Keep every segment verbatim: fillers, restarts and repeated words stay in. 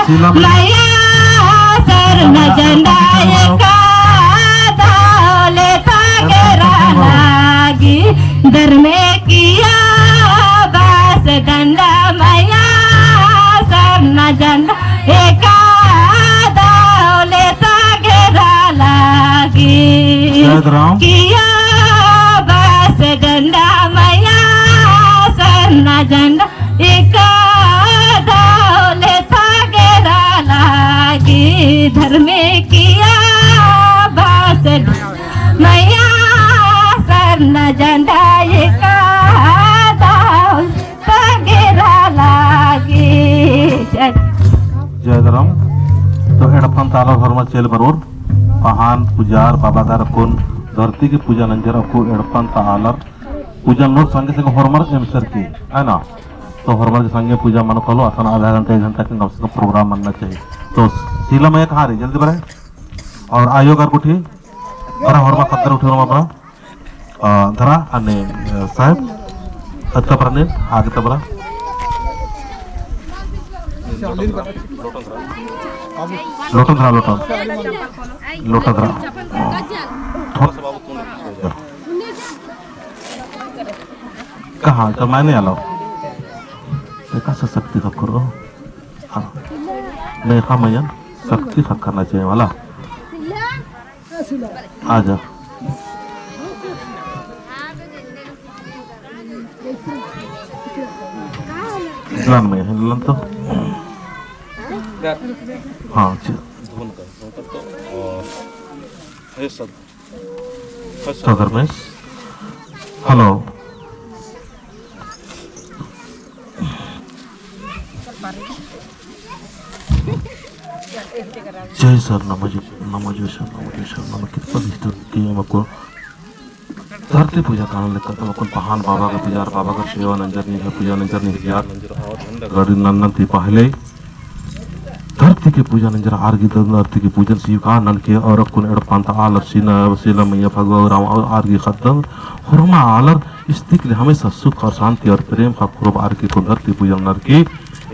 मया सरना झंडा एका दव लेता गेरा लागी, धर्मे किया बास डंडा मया सरना झंडा एका दव लेता गेरा लागी। जय राम। किया बास डंडा मया सरना झंडा एका दव लेता गेरा लागी, धर्मे किया बास मया सरना झंडा एका दव लेता गेरा लागी। जय जय धरम। तो एड़पन ता आलर होरमर चेल बरओर, पहान पुजार बाबा दर अक्कुन धरती की पूजा नंजर अक्कु एड़पन ता आलर पूजा नोर संगे संगे होरमर एम सर की, है ना? तो होरमर के संगे पूजा मनो कालो, असन आधा घंटा, एक घंटा के कम से कम program बनना चाहिए। तो शीला मैया कहाँ रई? जल्दी बरई। और आयो गर गुट्ठी, बरई होरमा ख़द्दर उठी होरमा बरई। अ, धरा अन्ने, अ, साहेब, अत्ता बरई ने, आगे ता बरई। लोटन धरा, लोटन। लोटन धरा। थोड़ा सा बाबू कौन है? कहाँ? तो मैंने आलो। एकासे शक्ति ख़क्खरो। हाँ। मेखा मयन शक्ति ख़क्खरना चाहिए वाला। आजा। हिलन में, हिलन तो। हाँ, अच्छा। सदर में। Hello। जय सरना, जय सरना, जय सरना, कृपा दृष्टि की हमको धरती पूजा करना लेकर तो अपन पहान बाबा का पूजा और बाबा का सेवा नंजर नहीं है, पूजा नंजर नहीं है, यार नंजर और गड़ी नन्नन ती पहले धरती के पूजा नंजर आर गे धरती के पूजन स्वीकार ननके और अक्कुन एड़पन ता आलर शीला, शीला मैया भगवा राम और आर गे ख़द्दर होरमा आलर इस्तिक ले हमेशा सुख और शांति और प्रेम ख़क्खरो आर गे अक्कुन धरती पूजन ननके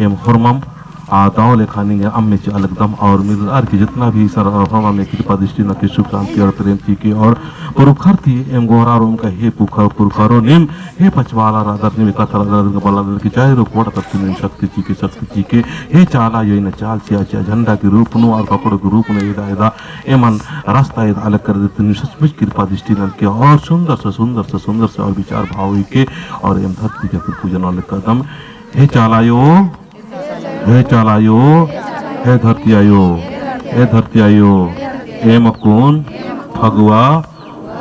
एम होरमम आ दव लेखा निंग्है अम्मे चिआ लगदम और मिल आर गे जितना भी सर होरमा में कृपा दृष्टि ननके सुख शांति और प्रेम चिके और पुरखर ती एम गोहरारओम का हे पुरखर, पुरखरो नीम हे पचवालर आदर नीम कत्थर आदर का बल्लादर की चाहे रो कोड़ा तक नीम शक्ति चिके, शक्ति चिके। हे चाला आयो इन्ना चाल चिआ चिआ झंडा के रूप नू और ककड़ो के रूप नू एदा एदा एमन रास्ता एदा अलग कर देते नीम सचमुच कृपा दृष्टि ननके और सुंदर से सुंदर से सुंदर से और विचार भाव हुई के और एम धरती के पूजन वाले कदम। हे चाला आयो, हे चाला आयो, हे धरती आयो, हे धरती आयो, एम अक्कुन फगुआ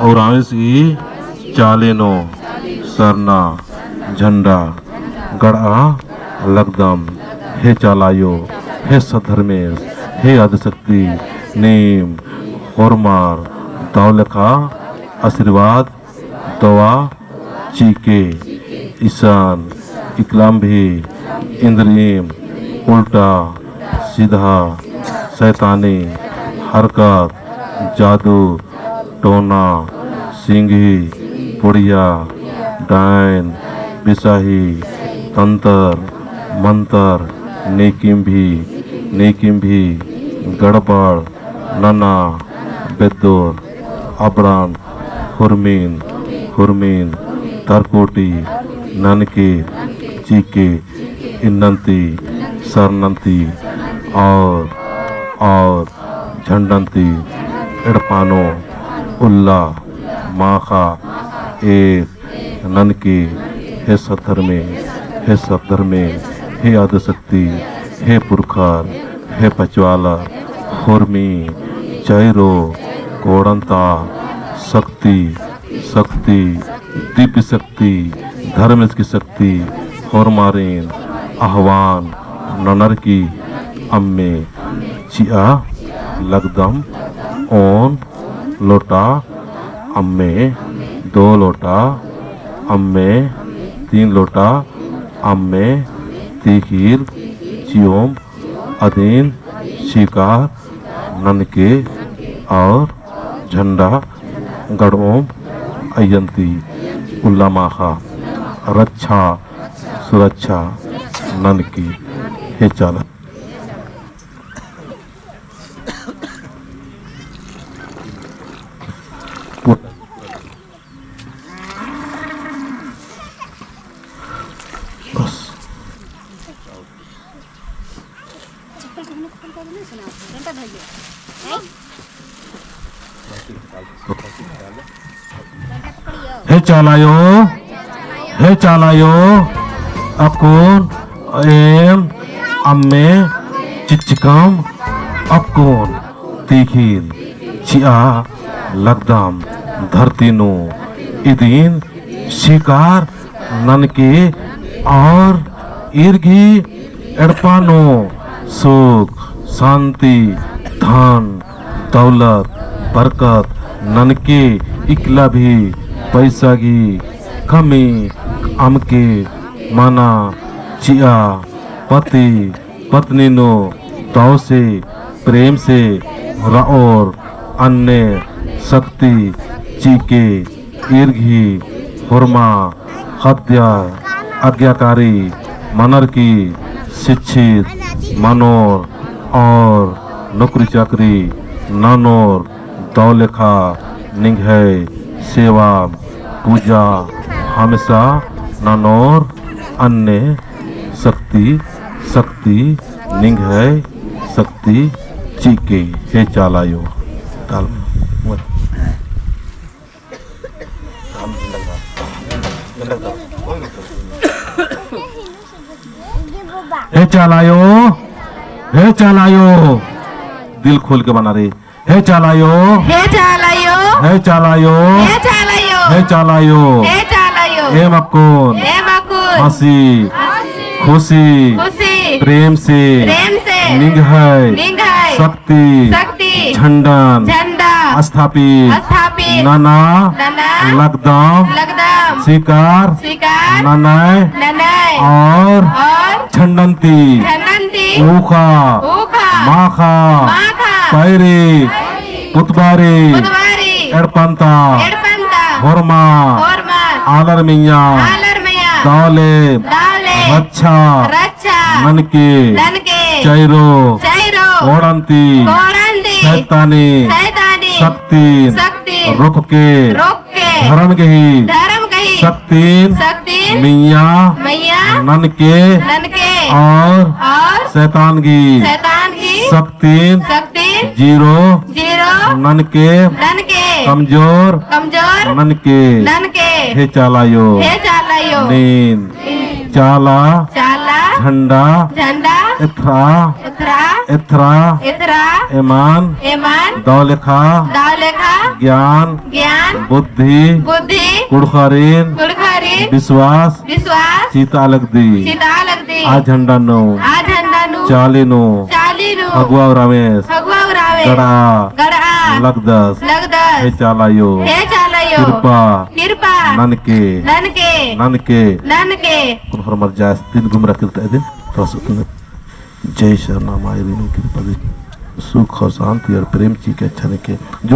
और आवेस ई चाले नू सरना झंडा गड़आ लगदम। हे चाला आयो, हे सत धर्मेस, हे आदिशक्ति, नीम होरमर दव लेखा आशीर्वाद दवा चिके। इसन इकलम भी इन्द्रिइम उल्टा सीधा शैतानी हरकत, जादू टोना, सिंगी, पुड़िया, डायन, बिसाही, तंतर, मंतर, नीकिम भी, नीकिम भी गड़बड़ नना बेद्दोर अबड़न हुरमिन, हुरमिन तरकोटी ननके चिके इन्नन्ती सरनन्ती और, और झंडन्ती एड़पा नू उल्ला माखा एक ननके। हे सत धर्मे, हे सत धर्मे, हे आदिशक्ति, हे पुरखर, हे पचवालर, होरमी, चैरो, कोड़न्ता, शक्ति, शक्ति, दिव्य शक्ति, धर्मेस की शक्ति, होरमारिन आह्वान ननर की अम्मे चिआ लगदम ओन लोटा अम्मे, दो लोटा अम्मे, तीन लोटा अम्मे, तिखिल चिओम अदिन स्वीकार ननके और झंडा गड़ओम अयन्ती उल्ला माखा रक्षा सुरक्षा ननके। हे चाला। हे चाला आयो, हे चाला आयो, अक्कुन एम अम्मे चिच्चकम अक्कुन तीखिल चिआ लगदम धरती नू इदिन स्वीकार ननके और ईर गही एड़पा नू सुख, शांति, धन, दौलत, बरकत ननके इकला भी पैसा गही कमी अमके मना चिआ पति पत्नी नू दव से प्रेम से रओर अन्ने शक्ति चिके ईर गही होरमा ख़द्द आज्ञाकारी मनर की शिक्षित मनोर और नौकरी चाकरी ननोर दव लेखा निंग्है सेवा पूजा हमेशा ननोर अन्ने शक्ति, शक्ति निंग्है शक्ति चिके हे चाला आयो। ताल हे चाला आयो, हे चाला आयो, दिल खोल के बना रे। हे चाला आयो। हे चाला आयो। हे चाला आयो। हे चाला आयो। हे चाला आयो। हे चाला आयो। एम अक्कुन। एम अक्कुन। हँसी। हँसी। खुशी। खुशी। प्रेम से। प्रेम से। निंग्है। निंग्है। शक्ति। शक्ति। झंडन। झंडा। स्थापित। स्थापित। नना। नना। लगदम। लगदम। स्वीकार। स्वीकार। ननय। ननय। और। और। झंडन ती। झंडन ती। ऊखा। ऊखा। माखा। माखा। पैरी। पुतबारी। पुतबारी। एड़पन्ता। एड़पन्ता। होरमा। होरमा। आलर मइय्याँ। आलर मइय्याँ। दव ले। दव ले। रच्छा। रच्छा। ननके। ननके। चैरो। चैरो। कोड़न्ती। कोड़न्ती। सैतानी। सैतानी। शक्तिन। शक्तिन। रोकके। रोकके। धरम गही। धरम गही। शक्तिन। शक्तिन। मइय्याँ। मइय्याँ। ननके। ननके। और। और। सैतान गही। सैतान गही। शक्तिन। शक्तिन। जीरो। जीरो। ननके। ननके। कमजोर। कमजोर। ननके। ननके। हे चाला आयो। हे चाला आयो। नीन। नीन। चाला। चाला। झंडा। झंडा। एथरा। एथरा। एथरा। एथरा। एमान। एमान। दव लेखा। दव लेखा। ज्ञान। ज्ञान। बुद्धि। बुद्धि। कुँड़ुख़ारिन। कुँड़ुख़ारिन। विश्वास। विश्वास। चितआ लगदी। चितआ लगदी। आ झंडा नू। आ झंडा नू। चाली नू। चाली नू। फगुआ उराँवेस। फगुआ उराँवेस। गड़आ। गड़आ। लगदस। लगदस। हे चाला आयो। हे चाला आयो। कृपा। कृपा। ननके। ननके। ननके। ननके। कुन होरमर जास दिन गुमरा किलता दिन। प्रस्तुत में। जय सरना माई रीनु कृपा दिन। सुख और शांति और प्रेम चिके अच्छा ननके। जो